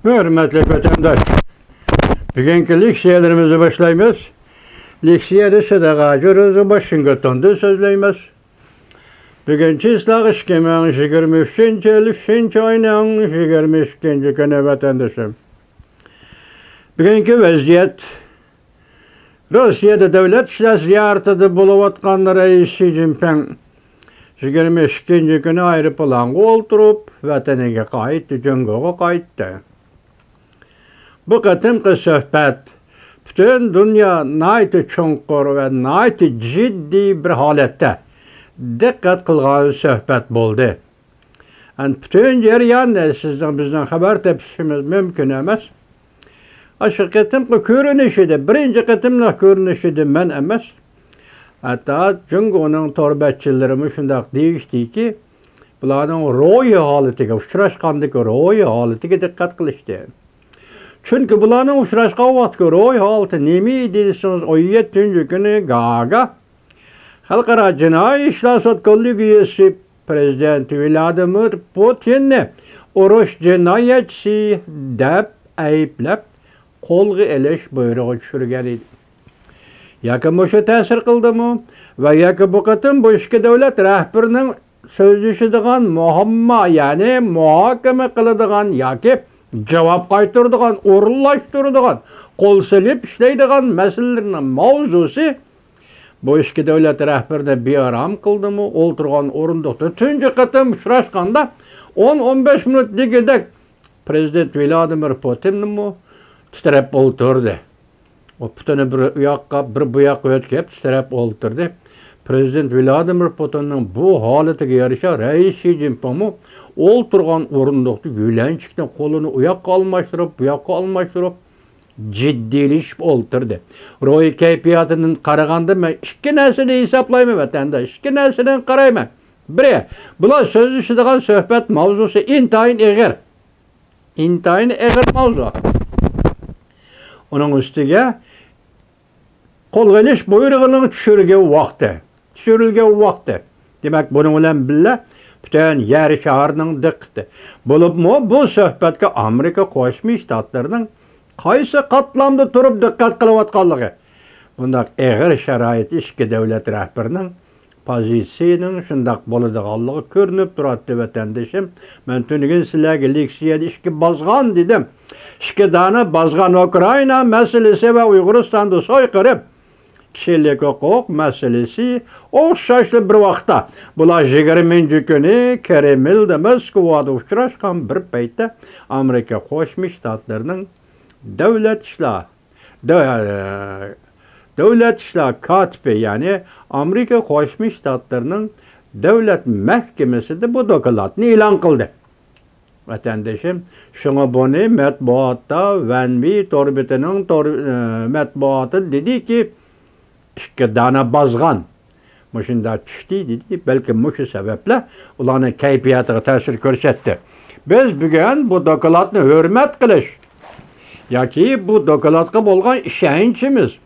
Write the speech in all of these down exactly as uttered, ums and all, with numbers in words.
ھۆرمەتلىك ۋەتەنداش، بۈگۈنكى لېكسىيەلىرىمىزنى باشلايمىز. لېكسىيەدە سىدىق ھاجى روزى ۋاشىنگتوندىن سۆزلەيمىز. بۈگۈن چىسلاق ئىككى مىڭ يىگىرمە ئۈچىنچى يىل، ئۈچىنچى ئاينىڭ يىگىرمە ئىككىنچى كۈنى، ۋەتەندىشىم. بۈگۈنكى ۋەزىيەت، روسىيەدە دۆلەت ئىشلار زىيارىتىدە بولۇۋاتقان رەئىس شى جىنپىڭ يىگىرمە ئىككىنچى كۈنى ئايروپىلانغا ئولتۇرۇپ، ۋەتىنىگە قايتتى، جۇڭگوغا قايتتى. بۇ قېتىمقى سۆھبەت پۈتۈن دۇنيا ناھايىتى چوڭقۇر ۋە ناھايىتى جىددىي بىر ھالەتتە دىققەت قىلغان سۆھبەت بولدى. ئەنە پۈتۈن جەرياننى سىزنىڭ، بىزنىڭ خەۋەر تېپىشىمىز مۇمكىن ئەمەس. ئاشۇ قېتىمقى كۆرۈنۈشىدە، بىرىنچى قېتىملىق كۆرۈنۈشىدە مەن ئەمەس، ھەتتا جۇڭگونىڭ تور بەتچىلىرىمۇ شۇنداق دېيىشتىكى، بۇلارنىڭ روھىي ھالىتىگە، ئۇچراشقاندىكى روھىي ھالىتىگە دىققەت قىلىشتى. چۈنكى بۇلارنىڭ ئۇچراشقان ۋاقتىكى روھىي ھالىتى نېمە ئىدى دېسىڭىز، ئون يەتتىنچى كۈنى گاگا خەلقئارا جىنايى ئىشلار سوت كوللېگىيىسى پرېزىدېنت ۋلادىمىر پۇتىننى ئۇرۇش جىنايەتچىسى دەپ ئەيىبلەپ، قولغا ئېلىش بۇيرۇغى چۈشۈرگەن ئىدى. ياكى مۇشۇ تەسىر قىلدىمۇ؟ ۋە ياكى بۇ قېتىم بۇ ئىككى دۆلەت رەھبىرىنىڭ سۆزلىشىدىغان مۇئامما، يەنى مۇھاكىمە قىلىدىغان ياكى جاۋاب قايتۇرىدىغان، ئورۇنلاشتۇرىدىغان، قول سېلىپ ئىشلەيدىغان مەسىلىلىرىنىڭ ماۋزۇسى بۇ ئىككى دۆلەت رەھبىرىنى بىئارام قىلدىمۇ؟ ئولتۇرغان ئورۇندۇقتا تۇنجى قېتىم ئۇچراشقاندا ئون، ئون بەش مىنۇت دېگۈدەك پرېزىدېنت ۋلادىمىر پۇتىنمۇ تىترەپ ئولتۇردى. ئۇ پۇتىنى بىر ئۇ ياققا، بىر بۇ ياققا ئۆتكەپ تىترەپ ئولتۇردى. پرېزىدېنت ۋلادىمىر پۇتىننىڭ بۇ ھالىتىگە يارىشا رەئىس شى جىنپىڭمۇ ئولتۇرغان ئورۇندۇقتا يۆلەنچۈكنى قولىنى ئۇ ياققا ئالماشتۇرۇپ، بۇ ياققا ئالماشتۇرۇپ، جىددىيلىشىپ ئولتۇردى. روھىي كەيپىياتىدىن قارىغاندا، مەن ئىككى نەرسىنى ھېسابلايمەن، ۋەتەنداش، ئىككى نەرسىدىن قارايمەن. بىرى، بۇلار سۆزلىشىدىغان سۆھبەت ماۋزۇسى ئىنتايىن ئېغىر. ئىنتايىن ئېغىر ماۋزۇ. ئۇنىڭ ئۈستىگە قولغا ئېلىش بۇيرۇغىنىڭ چۈشۈرگەن ۋاقتى، چۈشۈرۈلگەن ۋاقتى. دېمەك، بۇنىڭ بىلەن بىللە پۈتۈن يەر شارىنىڭ دىققىتى، بولۇپمۇ بۇ سۆھبەتكە ئامېرىكا قوشما شتاتلىرىنىڭ قايسى قاتلامدا تۇرۇپ دىققەت قىلىۋاتقانلىقى، بۇنداق ئېغىر شارائىتتا ئىككى دۆلەت رەھبىرىنىڭ پوزىتسىيىنىڭ شۇنداق بولىدىغانلىقى كۆرۈنۈپ تۇراتتى، ۋەتەندىشىم. مەن تۈنۈگۈن سىلەرگە لېكسىيەدە ئىككى بازغان دېدىم. ئىككى دانە بازغان ئۇكرائىنا مەسىلىسى ۋە ئۇيغۇرىستاندا سويقىرىپ، كىشىلىك ھوقۇق مەسىلىسى ئوخشاشلا بىر ۋاقىتتا. بۇلار يىگىرمىنچى كۈنى كرېملدا، موسكۋادا ئۇچراشقان بىر پەيتتە ئامېرىكا قوشما شتاتلىرىنىڭ دۆلەت ئىشلار دۆ-، دۆلەت ئىشلار كاتىپى، يەنى ئامېرىكا قوشما شتاتلىرىنىڭ دۆلەت مەھكىمىسىدە بۇ دوكلاتنى ئېلان قىلدى. ۋەتەندىشىم، شۇڭا بۇنى مەتبۇئاتتا، ۋەنۋى تور بېتىنىڭ تور-، ئە، مەتبۇئاتىدا دېدىكى، ئىككى دانە بازغان مۇشۇنداق چۈشتى دېدى. بەلكىم مۇشۇ سەۋەبلەر ئۇلارنىڭ كەيپىياتىغا تەسىر كۆرسەتتى. بىز بۈگۈن بۇ دوكلاتنى ھۆرمەت قىلىش ياكى بۇ دوكلاتقا بولغان ئىشەنچىمىز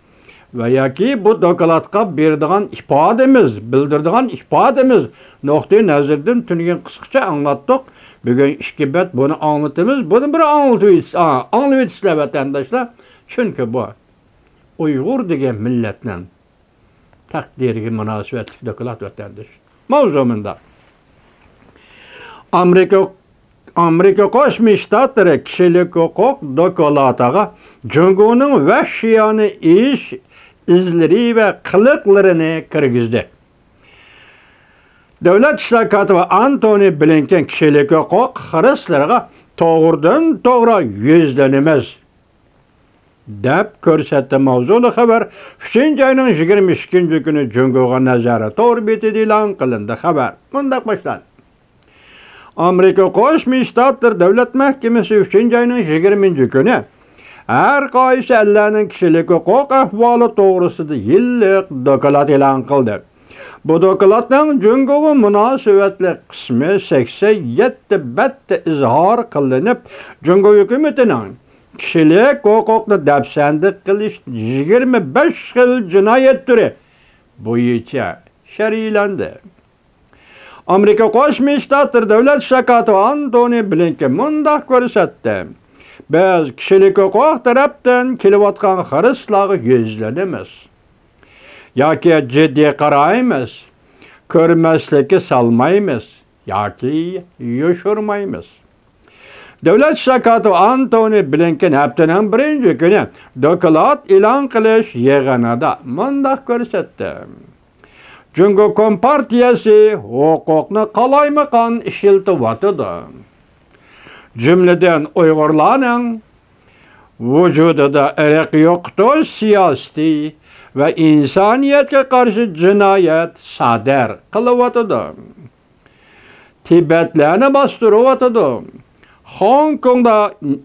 ۋە ياكى بۇ دوكلاتقا بېرىدىغان ئىپادىمىز، بىلدۈرىدىغان ئىپادىمىز، نۇقتىئى نەزىرىدىن تۈنۈگۈن قىسقىچە ئاڭلاتتۇق. بۈگۈن ئىككى بەت بۇنى ئاڭلىتىمىز. بۇنى بىر ئاڭلىتىۋېتىسىز، ئا، ئاڭلىۋېتىسىلەر، ۋەتەنداشلار. چۈنكى بۇ ئۇيغۇر دېگەن مىللەتنىڭ تەقدىرىگە مۇناسىۋەتلىك دوكلات، ۋەتەنداش. ماۋزۇ مۇنداق. ئامېرىكا، ئامېرىكا قوشما شتاتلىرى كىشىلىك ھوقۇق دوكلاتىغا جۇڭگونىڭ ۋەھشىيانە ئىش ئىزلىرى ۋە قىلىقلىرىنى كىرگۈزدى. دۆلەت ئىشلار كاتىپى ئانتونى بلىنكېن كىشىلىك ھوقۇق خىرىسلىرىغا توغرىدىن توغرا يۈزلىنىمىز، دەپ كۆرسەتتى. ماۋزۇلۇق خەۋەر ئۈچىنچى ئاينىڭ يىگىرمە ئىككىنچى كۈنى جۇڭگوغا نەزەر تور بېتىدە ئېلان قىلىندى. خەۋەر مۇنداق باشلاندى. ئامېرىكا قوشما شتاتلىرى دۆلەت مەھكىمىسى ئۈچىنچى ئاينىڭ يىگىرمىنچى كۈنى ھەر قايسى ئەللەرنىڭ كىشىلىك ھوقۇق ئەھۋالى توغرىسىدا يىللىق دوكلات ئېلان قىلدى. بۇ دوكلاتنىڭ جۇڭگوغا مۇناسىۋەتلىك قىسمى سەكسەن يەتتە بەتتە ئىزھار قىلىنىپ، جۇڭگو ھۆكۈمىتىنىڭ كىشىلىك ھوقۇقنى دەپسەندە قىلىش يىگىرمە بەش خىل جىنايەت تۈرى بويىچە شەرھلەندى. ئامېرىكا قوشما شتاتلىرى دۆلەت ئىشلار كاتىپى ئانتونى بلىنكېن مۇنداق كۆرسەتتى. بىز كىشىلىك ھوقۇق تەرەپتىن كېلىۋاتقان خىرىسلارغا يۈزلىنىمىز ياكى جىددىي قارايمىز، كۆرمەسلىككە سالمايمىز ياكى يوشۇرمايمىز. دۆلەت ئىشلار كاتىپى ئانتونى بلىنكېن ھەپتىنىڭ بىرىنچى كۈنى دوكلات ئېلان قىلىش يىغىنىدا مۇنداق كۆرسەتتى: جۇڭگو كومپارتىيەسى ھوقۇقنى قالايمىقان ئىشلىتىۋاتىدۇ. جۈملىدىن ئۇيغۇرلارنىڭ ۋۇجۇدىدا ئىرق يوقىتىش سىياسىتى ۋە ئىنسانىيەتكە قارشى جىنايەت سادىر قىلىۋاتىدۇ. تىبەتلەرنى باستۇرۇۋاتىدۇ. خوڭكوڭدا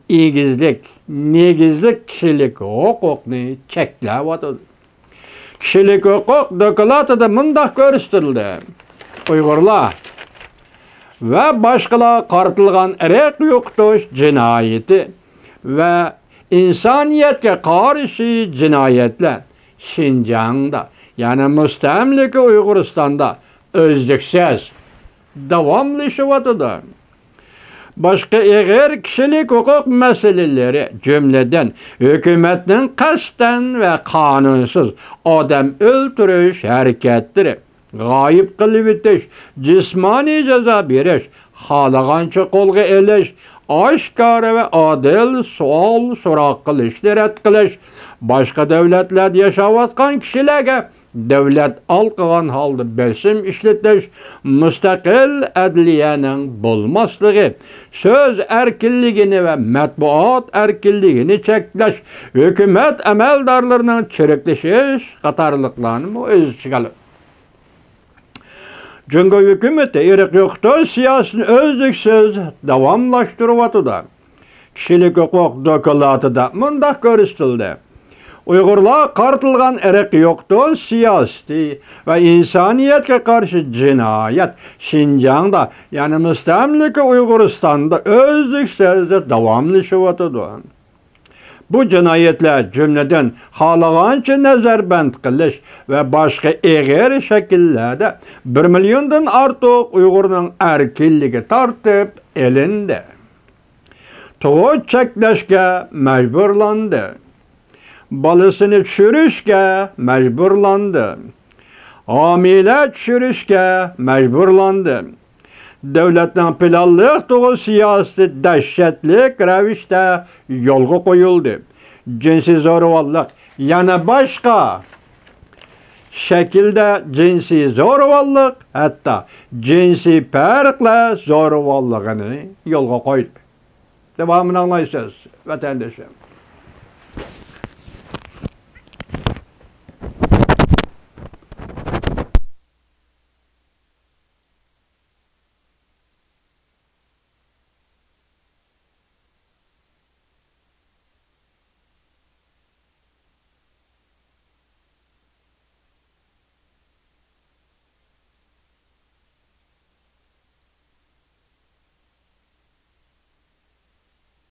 ئېگىزلىك، نېگىزلىك كىشىلىك ھوقۇقنى چەكلەۋاتىدۇ. كىشىلىك ھوقۇق دوكلاتىدا مۇنداق كۆرسىتىلدى: ئۇيغۇرلار ۋە باشقىلارغا قارىتىلغان ئىرق يوقىتىش جىنايىتى ۋە ئىنسانىيەتكە قارشى جىنايەتلەر شىنجاڭدا، يەنى مۇستەملىكە ئۇيغۇرىستاندا ئۈزلۈكسىز داۋاملىشىۋاتىدۇ. باشقا ئېغىر كىشىلىك ھوقۇق مەسىلىلىرى، جۈملىدىن، ھۆكۈمەتنىڭ قەستەن ۋە قانۇنسىز ئادەم ئۆلتۈرۈش ھەرىكەتلىرى، غايىب قىلىۋېتىش، جىسمانىي جازا بېرىش، خالىغانچە قولغا ئېلىش، ئاشكارا ۋە ئادىل سوئال سوراق قىلىشنى رەت قىلىش، باشقا دۆلەتلەردە ياشاۋاتقان كىشىلەرگە دۆلەت ھالقىغان ھالدا بېسىم ئىشلىتىش، مۇستەقىل ئەدلىيەنىڭ بولماسلىقى، سۆز ئەركىنلىكىنى ۋە مەتبۇئات ئەركىنلىكىنى چەكلەش، ھۆكۈمەت ئەمەلدارلىرىنىڭ چىرىكلىشىش قاتارلىقلارنىمۇ ئۆز ئىچىگە ئالىدۇ. جۇڭگو ھۆكۈمىتى ئىرق يوقىتىش سىياسىتىنى ئۈزلۈكسىز داۋاملاشتۇرۇۋاتىدۇ. كىشىلىك ھوقۇق دوكلاتىدا مۇنداق كۆرسىتىلدى: ئۇيغۇرلارغا قارىتىلغان ئىرق يوقىتىش سىياسىتى ۋە ئىنسانىيەتكە قارشى جىنايەت شىنجاڭدا، يەنى مۇستەملىكە ئۇيغۇرىستاندا ئۈزلۈكسىز داۋاملىشىۋاتىدۇ. بۇ جىنايەتلەر، جۈملىدىن، خالىغانچە نەزەربەند قىلىش ۋە باشقا ئېغىر شەكىللەردە بىر مىليوندىن ئارتۇق ئۇيغۇرنىڭ ئەركىنلىكى تارتىپ ئېلىندى. تۇغۇت چەكلەشكە مەجبۇرلاندى. بالىسىنى چۈشۈرۈشكە مەجبۇرلاندى. ھامىلە چۈشۈرۈشكە مەجبۇرلاندى. دۆلەتنىڭ پىلانلىق تۇغۇت سىياسىتى دەھشەتلىك رەۋىشتە يولغا قويۇلدى. جىنسىي زورىۋاللىق، يەنە باشقا شەكىلدە جىنسىي زورىۋاللىق، ھەتتا جىنسىي پەرقلەر زورىۋاللىقىنى يولغا قويدى. داۋامىنى ئاڭلايسىز، ۋەتەندىشىم.